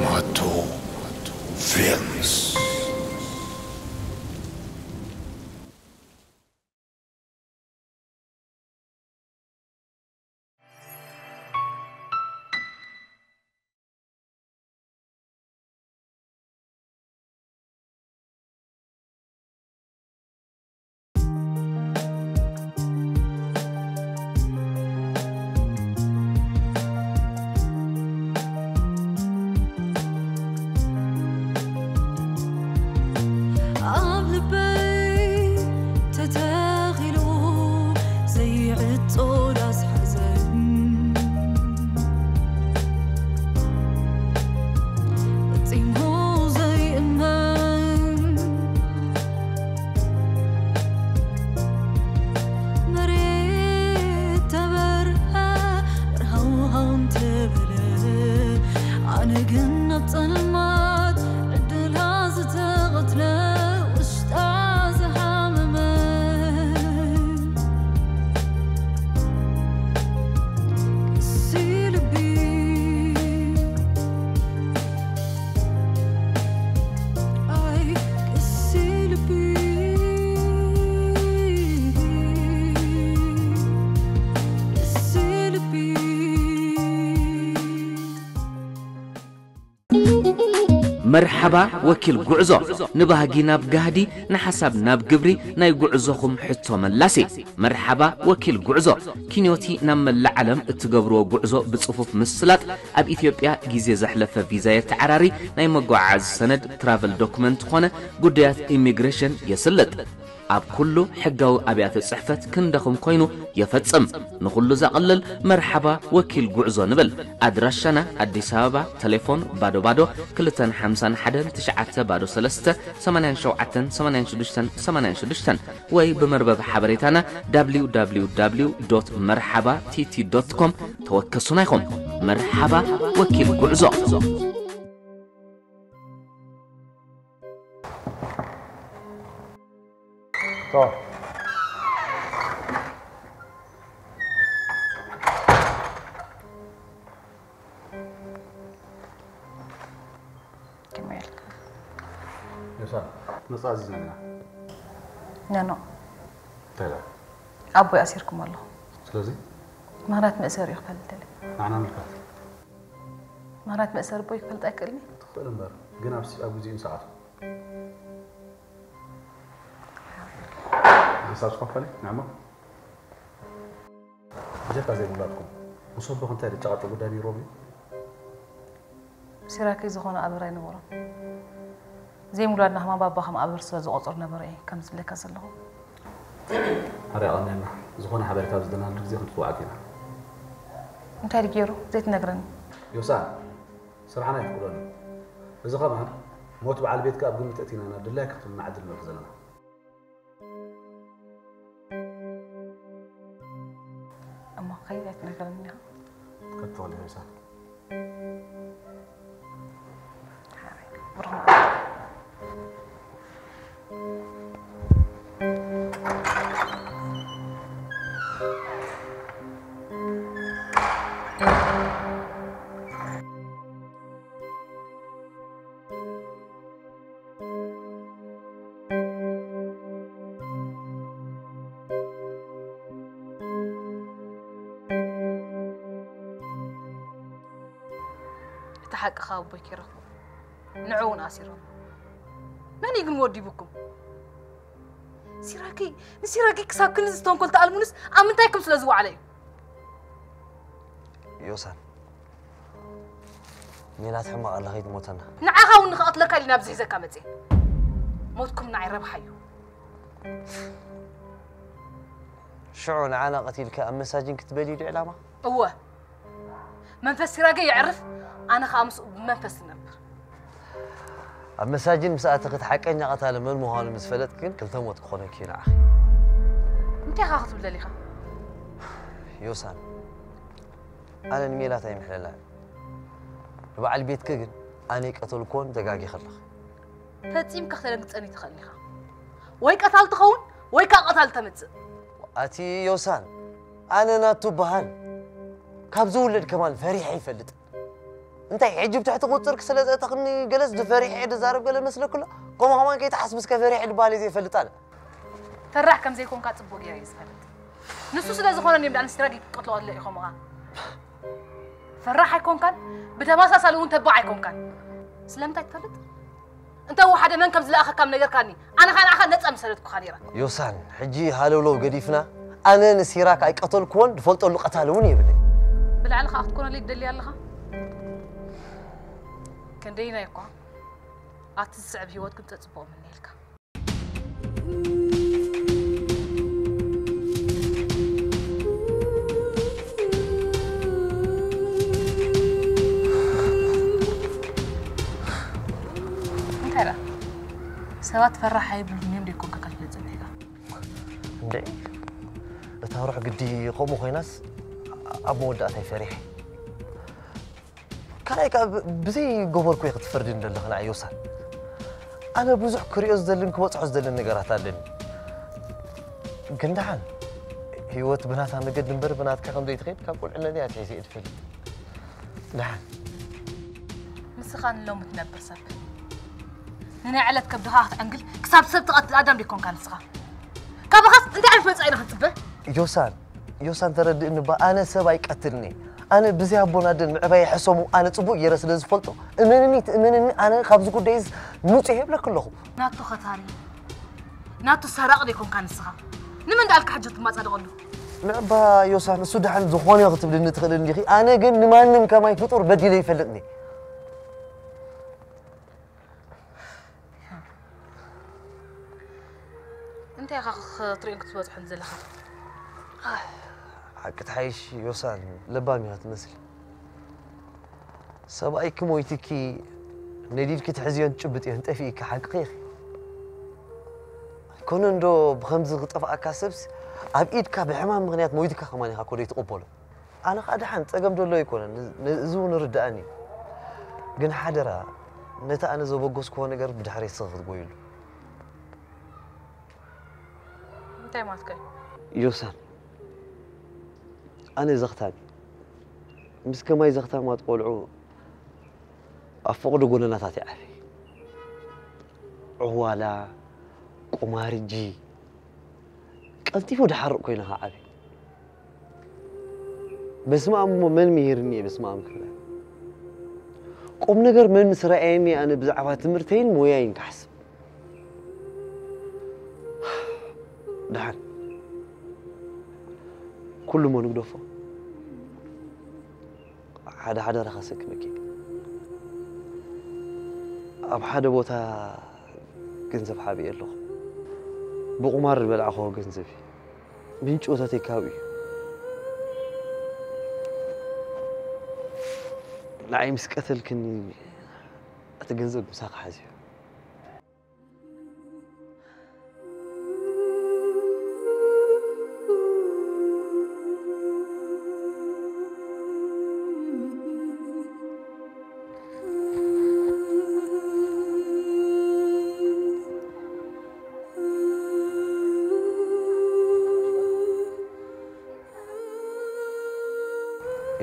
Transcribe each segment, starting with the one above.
ማቶ ፊልምስ። ኣብ ልበይ ተተኺሉ ዘይዕጾ ዳስ ሓዘን፣ ፈጺሙ ዘይእመን። መሬት ተበርሀ፣ በርሃው ሃው እንተበለ፣ ኣነ ግን ኣብ ጸልማት ዕድላ ዝተቐትለ፣ ውሽጣ ዝሃመመ ቅሲ ልቢ። ኣይ ቅሲ ልቢ፣ ቅሲ ልቢ። መርሓባ ወኪል ጉዕዞ፣ ንባህጊ ናብ ጋህዲ፣ ንሓሳብ ናብ ግብሪ፣ ናይ ጉዕዞኹም ሕቶ መላሲ። መርሓባ ወኪል ጉዕዞ፣ ኪንዮቲ ናብ መላእ ዓለም እትገብርዎ ጉዕዞ ብጽፉፍ ምስላጥ፣ ኣብ ኢትዮጵያ ግዜ ዘሕለፈ ቪዛ የተዓራሪ፣ ናይ መጓዓዓዚ ሰነድ ትራቨል ዶክመንት ኾነ ጉዳያት ኢሚግሬሽን የስልጥ። ኣብ ኩሉ ሕጋዊ ኣብያተ ጽሕፈት ክንደኹም ኮይኑ የፈጽም። ንኹሉ ዘቕልል መርሓባ ወኪል ጉዕዞ ንብል። ኣድራሻና ኣዲስ ኣበባ፣ ቴሌፎን ባዶ ባዶ ክልተን ሓምሳን ሓደን ትሽዓተ ባዶ ሰለስተ ሰማንያን ሸውዓተን ሰማንያን ሽዱሽተን ሰማንያን ሽዱሽተን ወይ ብመርበብ ሓበሬታና www.merhaba.tt.com ተወከሱና ኢኹም። መርሓባ ወኪል ጉዕዞ። ከመይ ኢልካ? ዮሳ፣ መጻ ኣዚዝና ኢና። ኖ፣ ኖ። እንታይ ኢላ? ኣቦይ ኣሲርኩም ኣለኹ። ስለዚ? ምኽንያት መእሰሪኡ ክፈልጥ ደልየ። ንዓና ምልከት። ምኽንያት መእሰሪ ኣቦይ ክፈልጥ ኣይክእልን እየ? ትኽእል እምበር፣ ግን ኣብ ስ-፣ ኣብ ግዜኡን ሰዓቱ። ሓንሳብ ዝኸፈለ ንዕሞ። ብጀካ ዘይምውላድኩም፣ ምስ ኣቦኺ እንታይ ዝጨቃጨቅ ጉዳይ ነይርዎም እዩ? ሲራክይ ዝኾነ ኣበር ኣይነበሮን። ዘይምውላድና ከማን ባባ ከም ኣበር ስለ ዝቆጽሮ ነበረ እየ ከምዚ ዝብለካ ዘለኹ። ኣረ የቐንየልና። ዝኾነ ሓበሬታ ኣብ ዝደለናሉ ግዜ ክንጽውዓኪ ኢና። እንታይ ድዩ ገይሩ ዘይትነግረኒ? ዮሳን፣ ስራሕና ኣይፍቅዶን እዩ። እዚ ከማን ሞት በዓል ቤትካ ኣብ ግምት ኣእቲና ኢና ድላይካ ክትብል ንዓዲ ንመርሕ ዘለና። እሞ ከይድ ኣይትነግረኒ ኢኻ? ክትበል ዮሳን። እቲ ሓቂ ካብ ኣቦይ ከይረኽቦ፣ ንዑ እውን ኣሲሮም። መን እዩ ግን ወዲቡኩም? ሲራኪ፣ ንሲራኪ ክሳብ ክንድዚ ተንኮል ተኣልሙንስ ኣብ ምንታይ ከም ስለ ዝወዓለ እዩ? ዮሳን፣ ሜላት ሕማቕ ኣላ ከይትሞተና። ንዓኻ እውን ንኽቐትለካ ኢሉ ናብዚ ሒዘካ መጽየ። ሞትኩም ንዓይ ረብሓ እዩ። ሽዑ ንዓና ቀቲልካ ኣብ መሳጅን ክትበሊ ዶ ዕላማ? እወ። መንፈስ ሲራገ የዕርፍ፣ ኣነ ኸኣ ምስኡ ብመንፈስ እነብር። ኣብ መሳጅን ምስ ኣተኺ እቲ ሓቀኛ ቀታሊ መን ምዃኑ ምስ ፈለጥኪ ግን ክልተ ሞት ክኾነኪ እዩ ንዓኺ። እንታይ ኢኻ ክትብል ደሊኻ? ዮሳን፣ ኣነ ንሜላት ኣይምሕለላን። ንበዓል ቤትኪ ግን ኣነ ኣይቀተልክዎን፣ ተጋጊኺ ኣለኺ። ፈጺምካ ክተደንግጸኒ ትኽእል ኢኻ። ወይ ቀታል ትኸውን ወይ ከዓ ቀታል ተምጽእ። ኣቲ ዮሳን፣ ኣነ ናቱ በሃል ካብ ዝውለድ ከማን ፈሪሐ ይፈልጥ። እንታይ ሕጂ ብትሕቲ ቁፅርክ ስለ ዘእተኽኒ ገለስ ድፈሪሐ ድዛረብ ገለ መስለኩ ኣሎ? ከምኡ ከማን ከይትሓስብ እስከ ፈሪሐ ድባል ዘይፈልጥ ኣነ። ፈራሕ ከም ዘይኮንካ ጽቡቕ ገይረ እየ ዝፈልጥ። ንሱ ስለ ዝኾነ እዮም ዳን ስትራጊ ክትቀትሎ ከሎ ኢኹም ኸዓ። ፈራሕ ኣይኮንካን፣ ብተመሳሳሊ እውን ተባዕ ኣይኮንካን። ስለምንታይ ትፈልጥ? እንተ ወሓደ መን ከም ዝለኣኸካ ምነገርካኒ፣ ኣነ ኸኣ ንዓኻ ነጻ ምሰደድኩኻ ነይረ። ዮሳን፣ ሕጂ ሃለውለው ገዲፍና፣ ኣነ ንሲራክ ኣይቀተልኩዎን ድፈልጠሉ ቀታሊ እውን የብለይ። ብላዕሊ ኸኣ ክትኮነለይ ትደሊ ኣለኻ? ክንደይናይ እኳ ኣብቲ ዝስዕብ ህይወት ክንተጽብቖ ምነየልካ። እንታይ ደኣ? ሰባት ፈራሕ ኣይብሉን እዮም ደይኮንካ ከትብል ጸኒሕካ? እንደ እታ ሩሕ ግዲ ከምኡ ኮይናስ ኣብ መወዳእታይ ፈሪሐ። ካልኣይ ከዓ ብ- ብዘይ ገበርኩ ኢኺ ትፈርድኒ ዘለኺ ንዓይ ዮሳን። ኣነ ብዙሕ ክሪኦ ዝደልን ክበፅሖ ዝደልን ነገራት ኣለኒ። ግን ደሓን ህይወት ብናታ መገዲ እምበር ብናትካ ከም ዘይትኸይድ ካብ ቁልዕነት እያ ኣትሒዘ እየ ዝፈልጥ። ደሓን ንስኻ ንሎሚ ትነብር ሰብ ንናይ ዕለት ከብድኻ ክትዕንግል ክሳብ ሰብ ትቐትል ኣዳም ደይኮንካ ንስኻ። ካባኻስ እንታይ ዓይነት መጻኢ ኢና ክንጽበ? ዮሳን ዮሳን ተረድእኒ እባ ኣነ ሰብ ኣይቀትልን እየ። ኣነ ብዘይ ኣቦን ኣደን ምዕባየ ሕሰሙ ኣነ ጽቡቕ ገይረ ስለ ዝፈልጦ እመንኒ ትእመንኒ ኣነ ካብዚ ጉዳይስ ንጹህ የብለክ ኣለኹ። ናቱ ኸታሪ ናቱ ሰራቕ ደይኮንካ ንስኻ። ንመን ዳልካ ሕጂ ትማጻደቐሉ? ንዕባ ዮሳን እሱ ደሓን ዝኾነ ክትብልኒ ትኽእል እንዲኺ። ኣነ ግን ንማንም ከማይ ፍጡር በዲለ ይፈልጥኒ። እንታይ ኢኻ ክትሪኦን ክትበጽሖን ዘለኻ? ሓቂ ትሓይሽ ዮሳን ለባም ኢኻ ትመስል። ሰብኣይኪ ሞይትኪ ነዲድኪ ትሕዝዮን ትጭብጥዮን ጠፊእኪ ሓቅኺ ኢኺ። ኣይኮነ እንዶ ብኸምዚ ክጠፍኣካ ሰብስ ኣብ ኢድካ ብሕማም ምኽንያት ሞይትካ ከማን ኢኻ እኮ ዘይትቕበሎ። ኣነ ኸኣ ደሓን ጸገም ደሎ ኣይኮነን፣ ን- ን- እዚ እውን ርድኣኒ እዩ። ግን ሓደራ ነቲ ኣነ ዘበገስክዎ ነገር ብድሕረይ ስኺ ክትጎይሉ። እንታይ ማለትካ እዩ? ዮሳን ኣነ ዘኽታም እየ። ምስ ከማይ ዘኽታማት ቆልዑ ኣብ ፈቕዶ ጎደናታት ይዓበ። ዕዋላ፣ ቁማርጂ፣ ቀልጢፉ ድሓርቕ ኮይነ ክዓቢ። በስመ ኣብ እሞ መን ምሂርኒ እየ በስመ ኣብ ክብለ። ቁም ነገር መን ምስ ረኣየኒ ኣነ ብዛዕባ ትምህርተይን ሞያይን ክሓስብ። ደሓን ኩሉ እሞ ንግደፎ። ሓደ ሓደ ረኸሰክመኪ ኣብ ሓደ ቦታ ገንዘብ ሓብየ ኣለኹ። ብቁማር ዝበላዕኹዎ ገንዘብ እዩ። ምንጪ ወተተይ ካብኡ እዩ። ንዓይ ምስ ቀተልክኒ እቲ ገንዘብ ምሳኺ ሓዝዮ።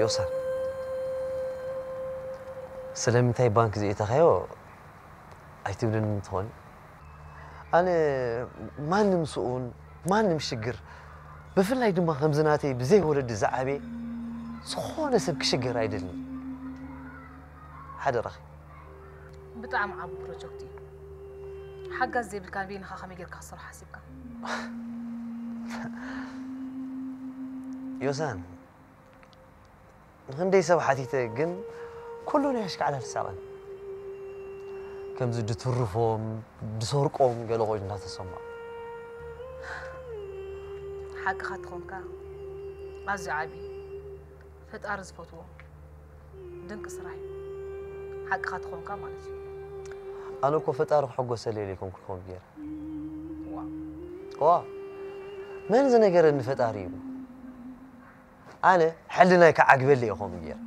ዮሳን ስለምንታይ ባንክ ዘእተኻዮ ኣይትብልን እንትኾን ኣነ ማንም ስኡን ማንም ሽግር ብፍላይ ድማ ከምዚ ናተይ ብዘይ ወለዲ ዝዓበየ ዝኾነ ሰብ ክሽገር ኣይደልን። ሓደራኺ። ብጣዕሚ ዓቢ ፕሮጀክት እዩ። ሓጋዝ ዘይብልካ በይንኻ ከመይ ጌርካ ክትሰርሖ ሓሲብካ? ዮሳን ንክንደይ ሰብ ሓቲተ ግን ኩሉ ናይ ኣሽካዕላል ሳቐን ከምዚ ድትርፎም ድሰርቆም ገለ ኮይኑ እንዳተሰማዕ። ሓቅኻ ትኾንካ ኣዝዩ ዓቢ ፈጣሪ ዝፈትዎ ድንቂ ስራሕ እዩ። ሓቅኻ ትኾንካ ማለት እዩ። ኣነ እኮ ፈጣሪ ክሕጎሰለይ ኢለ ኣይኮንኩ ከምኡ ገይረ። ዋ ዋ መን ዝነገረኒ ፈጣሪ እዩ። ኣነ ሕልናይ ክዓግበለይ እየ ከምኡ ገይረ።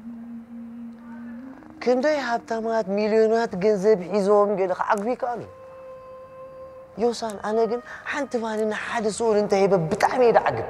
ክንደይ ሃብታማት ሚልዮናት ገንዘብ ሒዞም ገለ ክዓግቡ ይከኣሉ። ዮሳን፣ ኣነ ግን ሓንቲ ማኒ ንሓደ ስኡል እንተሂበ ብጣዕሚ እየ ደዓግብ።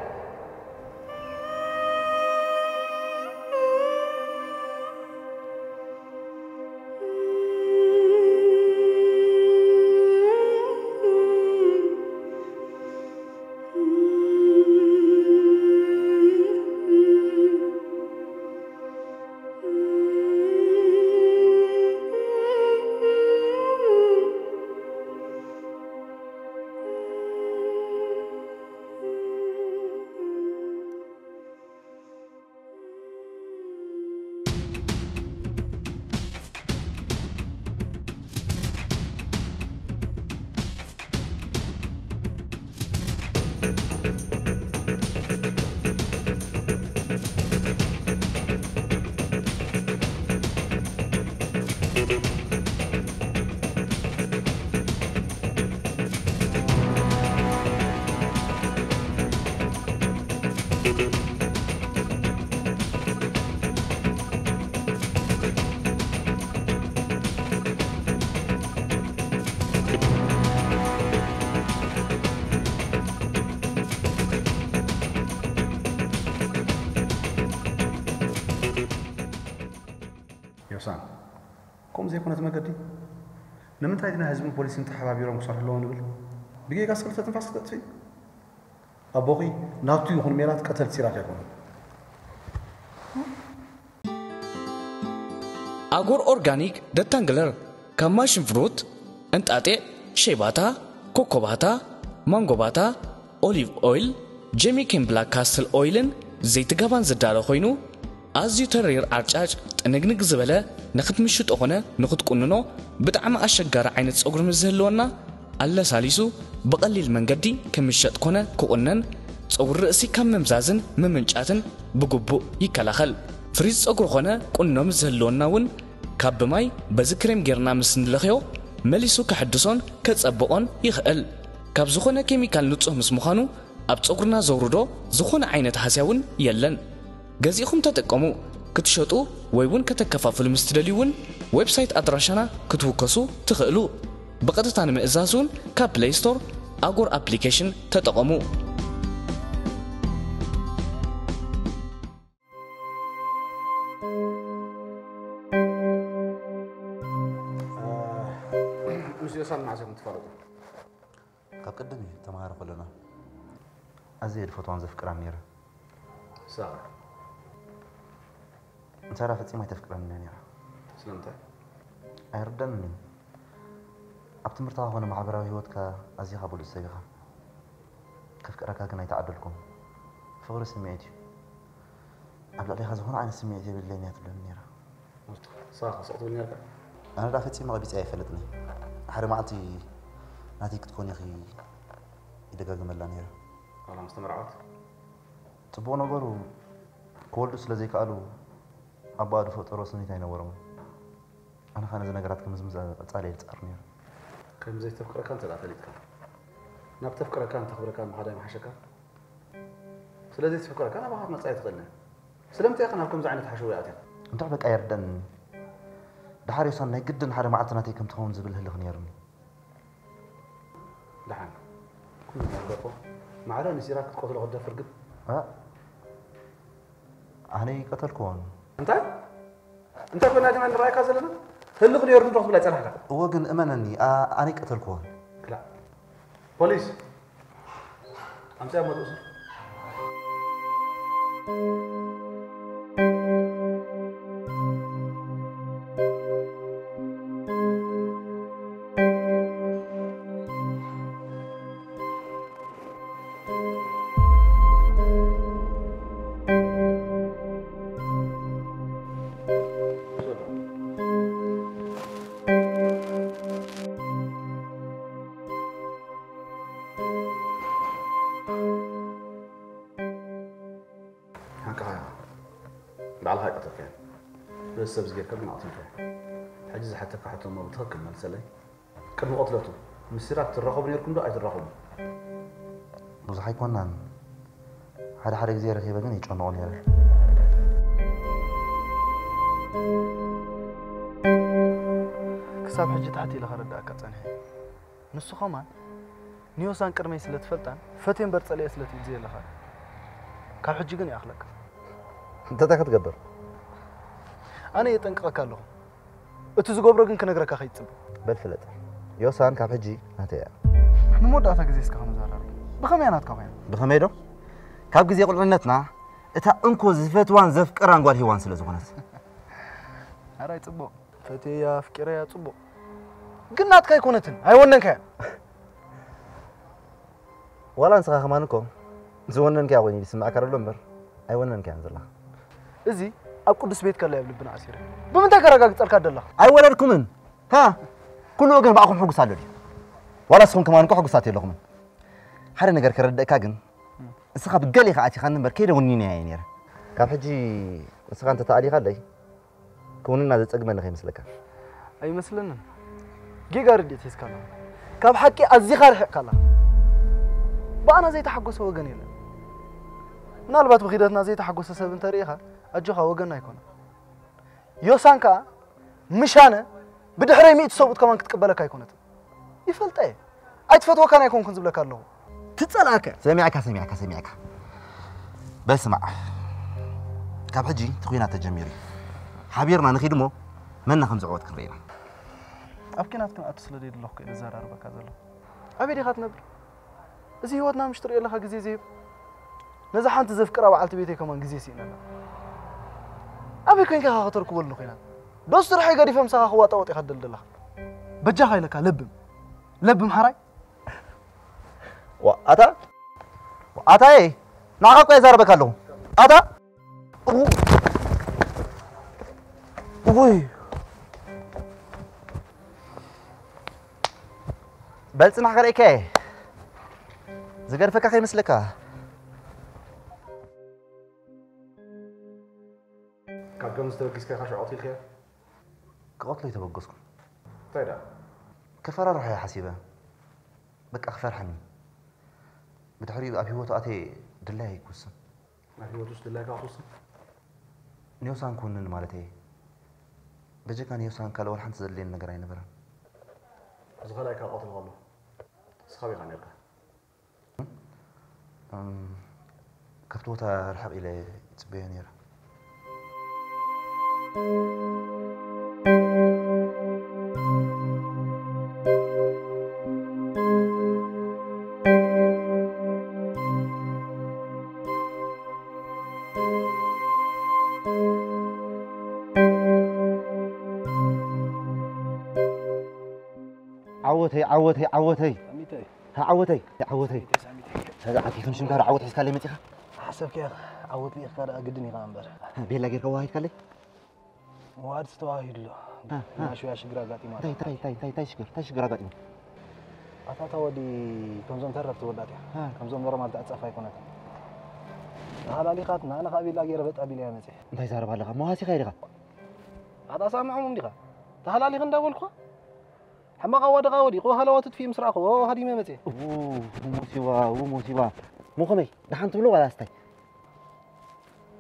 ዮሳን፣ ከምኡ ዘይኮነ እቲ መገዲ፣ ንምንታይ ድና ህዝብን ፖሊስን ተሓባቢሮም ክሰርሑ ኣለዎ ንብል? ብጌጋ ሰለስተ ትንፋስ ክተጥፍኢ? ኣቦኺ ናቱ ይኹን ሜላት ቀተልቲ ሲራክ ኣይኮኑን። ኣጎር ኦርጋኒክ ደታንግለር ካብ ማሽን ፍሩት፣ እንጣጢዕ፣ ሸይባታ፣ ኮኮባታ፣ ማንጎባታ፣ ኦሊቭ ኦይል፣ ጀሚኬን ብላክ ካስትል ኦይልን ዘይቲ ጋባን ዝዳሎ ኮይኑ፣ ኣዝዩ ተሪር ዓርጫጭ ጥንግንግ ዝበለ ንኽትምሽጦ ኾነ ንኽትቁንኖ ብጣዕሚ ኣሸጋሪ ዓይነት ጸጉሪ ምስ ዝህልወና፣ ኣለሳሊሱ ብቐሊል መንገዲ ክምሸጥ ኮነ ክቑነን፣ ጸጉሪ ርእሲ ካብ ምምዛዝን ምምንጫትን ብግቡእ ይከላኸል። ፍሪዝ ጸጉሪ ኾነ ቁኖ ምስ ዝህልወና እውን ካብ ብማይ በዚ ክሬም ጌርና ምስ ንለኽዮ መሊሱ ከሐድሶን ከጸብቖን ይኽእል። ካብ ዝኾነ ኬሚካል ንጹህ ምስ ምዃኑ ኣብ ጸጉርና ዘውርዶ ዝኾነ ዓይነት ሃስያ እውን የለን። ገዚእኹም ተጠቀሙ። ክትሸጡ ወይ እውን ከተከፋፍሉ ምስ ትደልዩ እውን ዌብሳይት ኣድራሻና ክትውከሱ ትኽእሉ። ብቐጥታ ንምእዛዝ እውን ካብ ፕለይ ስቶር ኣጎር ኣፕሊኬሽን ተጠቐሙ። ምስ ዮሳን መዓስ ኢኹም ትፋለጡ? ካብ ቅድም እዩ ተምሃሮ ከለና ኣዝየ ዝፈትዋን ዘፍቅራን ነይረ። ሳራ ንሳራ ፈጺማ ኣይተፍቅረኒ ነይራ። ስለምንታይ? ኣይርደንን እዩ። ኣብ ትምህርትኻ ኮነ ማሕበራዊ ህይወትካ ኣዚኻ ብሉጽ ሰብ ኢኻ። ከፍቅረካ ግን ኣይተዓደልኩን። ፍቕሪ ስምዒት እዩ። ኣብ ልዕሌኻ ዝኾነ ዓይነት ስምዒት የብለይን እያ ትብለኒ ነይራ። ሳራ ስቕ ትብል ነርካ? ኣነ ደኣ ፈጺመ ቀቢጸ ኣይፈልጥን። ሓደ መዓልቲ ናተይ ክትኮኒ ኢኺ ይደጋግመላ ነይረ። ዋላ ምስ ተመርዓወት? ጽቡቕ ነገሩ ክወልዱ ስለ ዘይከኣሉ ኣቦኣ ዝፈጠሮ ስኒት ኣይነበሮምን። ኣነ ኸኣ ነዚ ነገራት ክምዝምዝ ቀጻሊ እየ ዝጽዕር ነይረ። ከም ዘይተፍቅረካ እንተ ደኣ ፈሊጥካ ናብ ተፍቅረካን ተኽብረካን ምኻድ ኣይምሓሸካን? ስለ ዘይተፍቅረካ ናባኻ ክትመጽእ ኣይትኽእልን እያ። ስለምንታይ ኢኻ ናብ ከምዚ ዓይነት ሓሸውየ ኣቲኻ? እንድዒ በቃ ኣይርደኣንን። ደሓር ዮሳን ናይ ግድን ሓደ መዓልቲ ናተይ ከም ትኸውን ዝብል ህልኽ ነይሩኒ። ደሓን ኩሉ ነገር እኮ ማዕረ ንሲራክ ክትቀትሎ ክትደፍር ግን እ? ኣነ ኣይቀተልክዎን። እንታይ እንታይ ኮይና ዲና ንረኣየካ ዘለና? ህልኽ ነይሩ እንዶ ክትብል ኣይጸናሕካ። እወ ግን እመነኒ ኣ- ኣነ ኣይቀተልክዎን። ክላእ ፖሊስ ኣምፅያ መጥኡ ስር ሓቅኻ ኢኻ። ባዕልኻ ኣይቀተልካዮን። ነዚ ሰብ እዚ ጌርካ ግን ኣቕቲልካዮ። ሕጂ ዝሓተካ ሕቶ እሞ ብትኽክል መልሰለይ። ቅድሚ ቅትለቱ ምስ ሲራክ ትራኸቡ ኔርኩም ዶ ኣይትራኸቡን? ብዙሕ ኣይኮናን። ሓደ ሓደ ግዜ ረኺበ ግን ይጨንቖ ነይረ። ክሳብ ሕጂ ትሕት ኢለ ከረድኣካ ጸኒሐ። ንሱ ኸማን ንዮሳን ቅድመይ ስለ ትፈልጣን ፈትየ እምበር ጸልየ ስለ ትብል ዘየለኻ። ካብ ሕጂ ግን ይኣኽለካ። እንታይ ክትገብር? ኣነ የጠንቅቐካ ኣለኹ። እቲ ዝገብሮ ግን ክነግረካ ከይትጽበ። በል ፍለጥ። ዮሳን ካብ ሕጂ ናተይ እያ። ንመወዳእታ ግዜ እስከ ክንዘራረብ። ብኸመይ እያ ናትካ ኮይና? ብኸመይ ዶ? ካብ ግዜ ቁልዕነትና እታ እንኮ ዝፈትዋን ዘፍቅራን ጓል ሂዋን ስለ ዝኾነት። ኣራይ ጽቡቕ። ፈትየያ ኣፍቂረያ ጽቡቕ። ግን ናትካ ኣይኮነትን። ኣይወነንካያ። ዋላ ንስኻ ከማን እኮ ዝወነንካያ ኮይኑ ይስምዓካ ኣሎ እምበር ኣይወነንካያን ዘለኻ። እዚ ኣብ ቅዱስ ቤት ከላ ኣብ ልብና ኣሲረ። ብምንታይ ከረጋግጸልካ ደለኻ? ኣይወለድኩምን። ሃ? ኩሉ ወገን ብኣኹም ሕጉስ ኣሎ ድዩ? ዋላ ንስኹም ከማን እኮ ሕጉሳት የለኹምን። ሓደ ነገር ከረድእካ ግን፣ ንስኻ ብገሌ ኢኻ ኣቲኻኒ እምበር ከይደ ወኒነያ እየ ነይረ። ካብ ሕጂ ንስኻ እንተተኣሊኻለይ፣ ክውንና ዘጸግመኒ ከይመስለካ። ኣይመስለንን። ጌጋ ርድኢት ሒዝካ ኣለኻ። ካብ ሓቂ ኣዚኻ ርሒቕካ ኣለኻ። ብኣና ዘይተሓጎሰ ወገን የለን። ምናልባት ብኺደትና ዘይተሓጎሰ ሰብ እንተርኢኻ፣ ኣጆኻ ወገንና ኣይኮነን። ዮሳን ከኣ ምሽ ኣነ ብድሕረይ ሚእቲ ሰብኡት ከማን ክትቅበለካ ኣይኮነትን። ይፈልጣ እየ። ኣይትፈትወካን ኣይኮንኩን ዝብለካ ኣለኹ። ትጸልኣካ። ሰሚዕካ፣ ሰሚዕካ፣ ሰሚዕካ። በል ስማዕ። ካብ ሕጂ እቲ ኲናት ተጀሚሩ እዩ። ሓቢርና ንኺድ እሞ መና ከም ዝዕወት ክንርኢ ኢና። ኣብ ኲናት ክንኣቱ ስለ ዘይደለኹ እየ ዘዘራርበካ ዘለኹ። ኣበይ ዲኻ ትነብር? እዚ ህይወትና ምሽ ትርእዮ ኣለኻ ግዜ ዘይብ ነዛ ሓንቲ ዘፍቅራ በዓልቲ ቤተይ ከማን ግዜ ስኢነላ። ኣበይ ኮይንካ ኢኻ ከተርክበሉ ኮይና? ዶ ስርሐይ ገዲፈ ምሳኻ ክዋጣወጥ ኢኻ ትደሊ ዘለኻ? በጃኻ ኢለካ ለብም። ለብም ሓራይ። ዋ፣ ኣታ? ዋ፣ ኣታየ? ንዓኻ እኮ የዛረበካ ኣለኹ። ኣታ? ኡ-፣ ውይ። በል ጽናሕ ከርእየካ እየ። ዝገድፈካ ከይመስለካ። ካብ ከምዚ ተበጊስካ ኢኻ ሽዑ ቀቲልካዮ? ክቐትሎ ኣይተበገስኩን። እንታይ ደኣ? ከፈራርሖ እየ ሓሲበ። በቃ ክፈርሐኒ። ብድሕሪኡ ኣብ ህይወቱ ኣትየ ድላየይ ክውስን። ኣብ ህይወት ውስጥ ድላይካ ክትውስን? ንዮሳን ክውንን ማለተይ እየ። በጀካ ንዮሳን ካልእ ወላ ሓንቲ ዘድልየኒ ነገር ኣይነበረን። እዚ ካልኣይ ካብ ቀትሉ ከሎ ንስኻ ኣበይ ኢኻ ነርካ? እም፣ ካብቲ ቦታ ርሕቕ ኢለ ይጽበዮ ነይረ። ዓወተይ፣ ዓወተይ፣ ዓወተይ። ኣሚተይ። ሃ፣ ዓወተይ፣ ዓወተይ። ኣሚተይ፣ ኣሚተይ። ሃዛ፣ ዓኪ ክንሽም ጋር ዓወት ሒዝካለይ መጺኻ? ሓሰብከ ኢኻ፣ ዓወት ልኢኽካ ደኣ ግድን ኢኻ እምበር። ቤላ ጌርካ ዋሂድካለይ? መዋድ ዝተዋሂዱ ኣሎ። ሃ፣ ሃ። ናሽውያ ሽግር ኣጋጢማ። እንታይ፣ እንታይ፣ እንታይ፣ እንታይ፣ እንታይ ሽግር? እንታይ ሽግር ኣጋጢሙ? ኣታ፣ እታ ወዲ ከምዞም ተረፍቲ ወዳት እያ። ሃ። ከምዞም ኖርማል ተዕጸፍ ኣይኮነትን። ተሃላሊኻትና፣ ኣነ ካብ ቢላ ገይረ በጥ ኣቢለያ መጽየ። እንታይ ዛረባ ኣለኻ? መዋሲኻ ኢኻ? ኣታ፣ ሳምዖም እንዲኻ? ተሃላሊኽ እንዳበልኳ? ሕማቕ ኣዋድቓ ወዲቑ ሃለዋቱ ትፊእ ምስ ረኣኹ ሃዲመ መጽየ። ኡ፣ ሞሲባ፣ ኡ፣ ሞሲባ። ሞ ከመይ? ደሓን ትብሎ ዋላ ኣስታይ?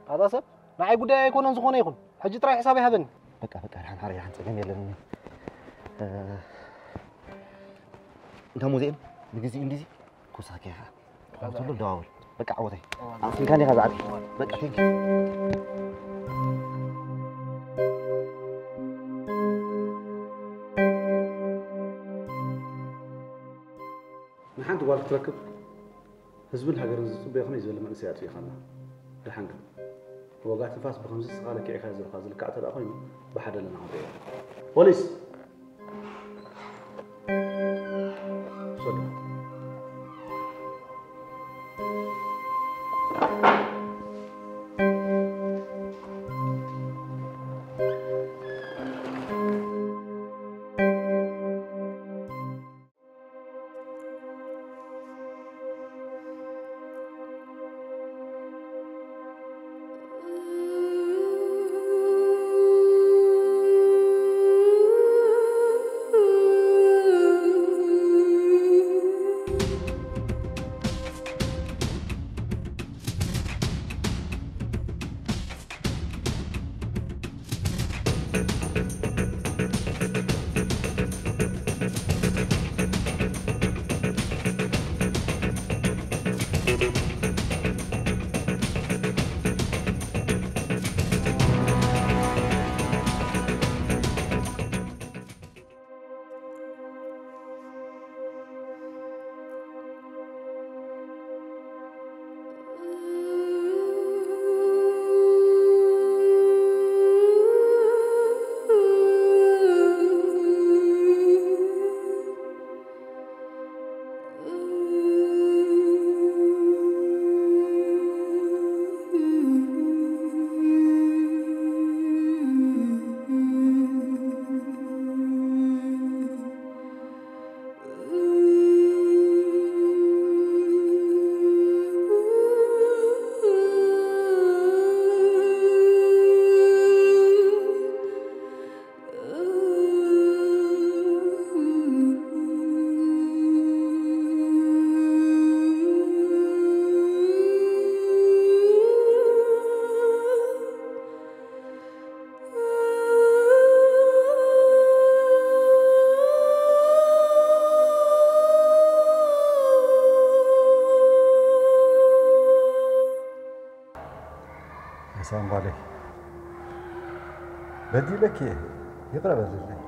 ኣታ ሰብ፣ ንዓይ ጉዳይ ኣይኮነን ዝኾነ ይኹን። ሕጂ ጥራይ ሕሳብ ይሃበኒ። በቃ፣ በቃ፣ ደሓን ሓረይ፣ ደሓን ጸገም የለን። እ፣ እንታ ሙዚየም ንግዜኡ እንዲዚ ክውስኸካ ኢኻ። ክኸፍተሉ ደዋውል። በቃ ዓወተይ። ኣቕሲንካኒ ኢኻ ዝዓቢ። በቃ፣ ቴንክ ዩ። ንሓንቲ ጓል ክትረክብ ህዝብን ሃገርን ዝጽበዮ ከመይ ዝበለ መንእሰይ ኣጥፊእኻና። ደሓን ግን፣ ብወጋ ትንፋስ ብኸምዚ ስቓ ለኪዕካ ዘለኻ ዝልካዕ ተደኣ ኮይኑ፣ ብሓደ ኣለና ክንርእዮ። ፖሊስ! ውሰዱ። በዲለኪ እየ፣ ይቕረ በልለይ።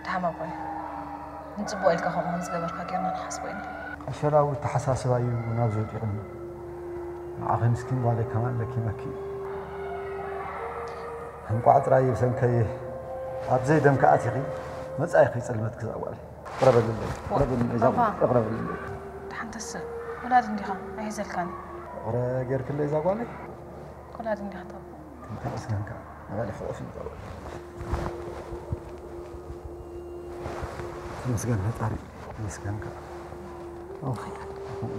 ደሓን ኣቦይ፣ ንጽቡቕ ኢልካ ከምኡ ከም ዝገበርካ ጌርና ንሓስቦ ኢና። ዕሸላዊ ኣተሓሳስባ እዩ ናብዚ ኣውዲቑኒ። ንዓኺ ምስኪን ጓለይ ከማን ለኪመኪ እዩ። እንቋዕ ጥራይ ብሰንከይ ኣብ ዘይደምኪ ኣቲኺ፣ መጻኢኺ ጽልመት ክዛዋል። ይቕረ በልለይ፣ ይቕረ በልለይ፣ እዛ ባባ። ጓል፣ ይቕረ በልለይ። ደሓን ተስእ፣ ወላዲ እንዲኻ፣ ኣይሕዘልካን። ይቕረ ጌርክለይ እዛ ጓለይ? ወላዲ እንዲኻ፣ ታቦ። ተመስገንካ፣ ንባዕሊ ሕቑፍ እዩ እዛ ጓል። ተመስገን ፈጣሪ፣ ተመስገንካ። ኦኬ፣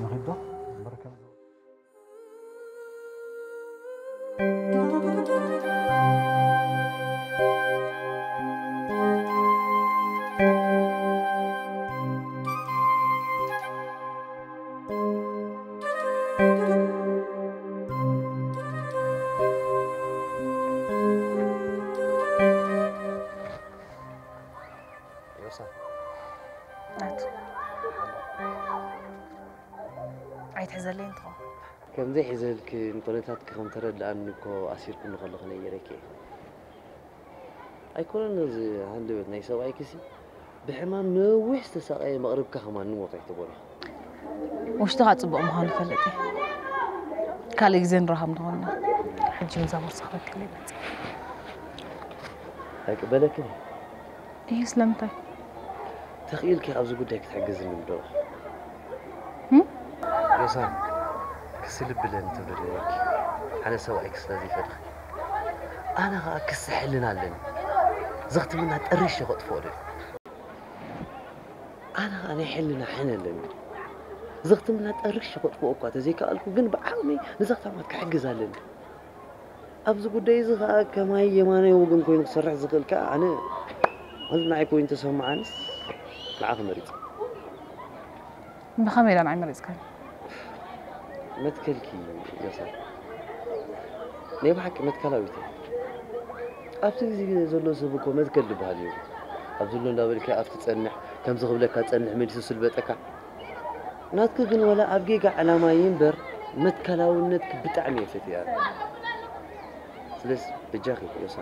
ንኺድ ዶ? በረከት። ዮሳ። ናቱ። ኣይትሕዘለይ እንትኾ። ከም ዘይሕዘልኪ ንኩነታትኪ ከም ተረድኣኒ እኮ ኣሲርኩኒ ከለኹ ነጊረኪ እየ። ኣይኮነን እዚ ሃንደበት ናይ ሰብኣይኪሲ ብሕማም ነዊሕ ዝተሳቐየ መቕርብካ ከማን ንሞት ኣይተበሎ። ውሽጥኻ ጽቡቕ ምዃኑ ይፈልጥ እየ። ካልእ ግዜ ንራኸብ ንኾንና። ሕጂ እዛ ቦርሳ ክበክል ይመጽእ። ኣይቅበለክን እየ። እዩ ስለምንታይ? ተኽኢልኪ ኣብዚ ጉዳይ ክትሕግዝኒ ምደለኹ። እም? ዮሳን፣ ክሲ ልቢ ለን ትብሊ ኣለኪ። ኣነ ሰብኣይኪ ስለ ዘይፈትኺ። ኣነ ኸኣ ክሲ ሕልና ኣለኒ። ዘኽትምና ጠሪሽ ከጥፍኦ ደልኩ። ኣነ ኸኣ ናይ ሕልና ሕነ ኣለኒ። ዘኽትምና ጠሪሽ ከጥፍኦ እኳ ተዘይከኣልኩ፣ ግን ብዓቕመይ ንዘኽታማት ክሕግዝ ኣለኒ። ኣብዚ ጉዳይ እዚ ኸኣ ከማይ የማናይ ወገን ኮይኑ ክሰርሕ ዝኽእል ከኣ ኣነ፣ ማለት ንዓይ ኮይኑ ተሰማዓንስ ንዓኺ መሪጸ። ብኸመይ ኢላ ንዓይ መሪጽካኒ? መትከልኪ ዮሳ። ናይ ብሓቂ መትከላዊት እያ። ኣብቲ ግዜ ዘሎ ሰብ እኮ መትከል ዝበሃል እዩ። ኣብ ዘሎ እንዳበልኪ ኣብቲ ጸንሕ፣ ከምዚ ክብለካ ጸንሕ መሊሱ ስልበጠካ። ናትኪ ግን ወላ ኣብ ጌጋ ዕላማ እዩ እምበር መትከላውነትኪ ብጣዕሚ እየ ፈትያ። ስለዚ በጃኺ ዮሳ፣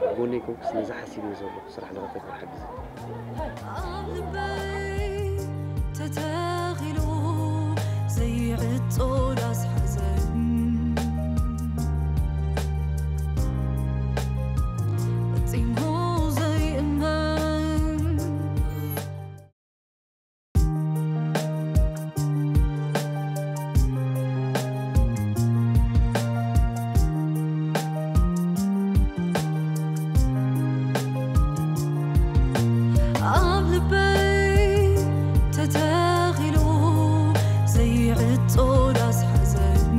ኣብ ጎነይ ኮንክስ ነዚ ሓሲበዮ ዘለኹ ስራሕ ንኽተግብር ሓግዝ። ኣብ ልበይ ተተኺሉ ዘይዕጾ ዳስ ሓዘን ፈጺሙ ዘይእመን። ኣብ ልበይ ተተኺሉ ዘይዕጾ ዳስ ሓዘን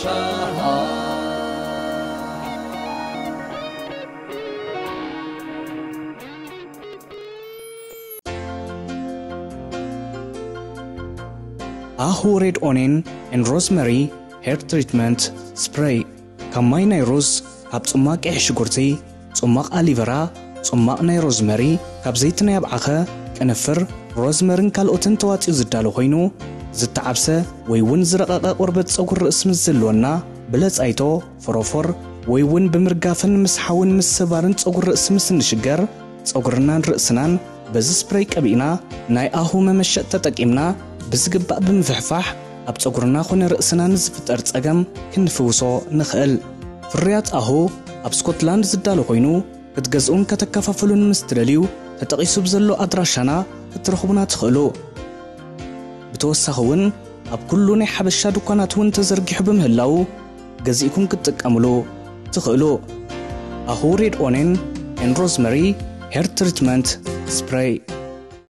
ኣሁ ሬድ ኦኔን ኤን ሮዝመሪ ሄር ትሪትመንት ስፕሬይ። ካብ ማይ ናይ ሩዝ፣ ካብ ጽማቕ ቀይሕ ሽጉርቲ፣ ጽማቕ ኣሊቨራ፣ ጽማቕ ናይ ሮዝመሪ፣ ካብ ዘይቲ ናይ ኣብዓኸ፣ ቅንፍር፣ ሮዝመርን ካልኦትን ተዋጺኡ ዝዳሎ ኮይኑ፣ ዝተዓብሰ ወይ እውን ዝረቐቐ ቆርበት ጸጉሪ ርእሲ ምስ ዝህልወና፣ ብለጻይቶ፣ ፎሮፎር ወይ እውን ብምርጋፍን ምስሓውን ምስባርን ጸጉሪ ርእሲ ምስ እንሽገር፣ ጸጉርናን ርእስናን በዚ ስፕሬይ ቀቢእና ናይ ኣሁ መመሸጥ ተጠቂምና ብዝግባእ ብምፍሕፋሕ ኣብ ጸጉርና ኮነ ርእስና ንዝፍጠር ጸገም ክንፍውሶ ንኽእል። ፍርያት ኣሁ ኣብ ስኮትላንድ ዝዳሎ ኮይኑ ክትገዝኡን ከተከፋፍሉን ምስ ትደልዩ ተጠቒሱ ብዘሎ ኣድራሻና ክትረኽቡና ትኽእሉ። ብተወሳኺ እውን ኣብ ኩሉ ናይ ሓበሻ ድኳናት እውን ተዘርጊሑ ብምህላዉ ገዚእኩም ክትጥቀምሉ ትኽእሉ። ኣሁ ሬድ ኦኔን ኤን ሮዝመሪ ሄር ትሪትመንት ስፕሬይ።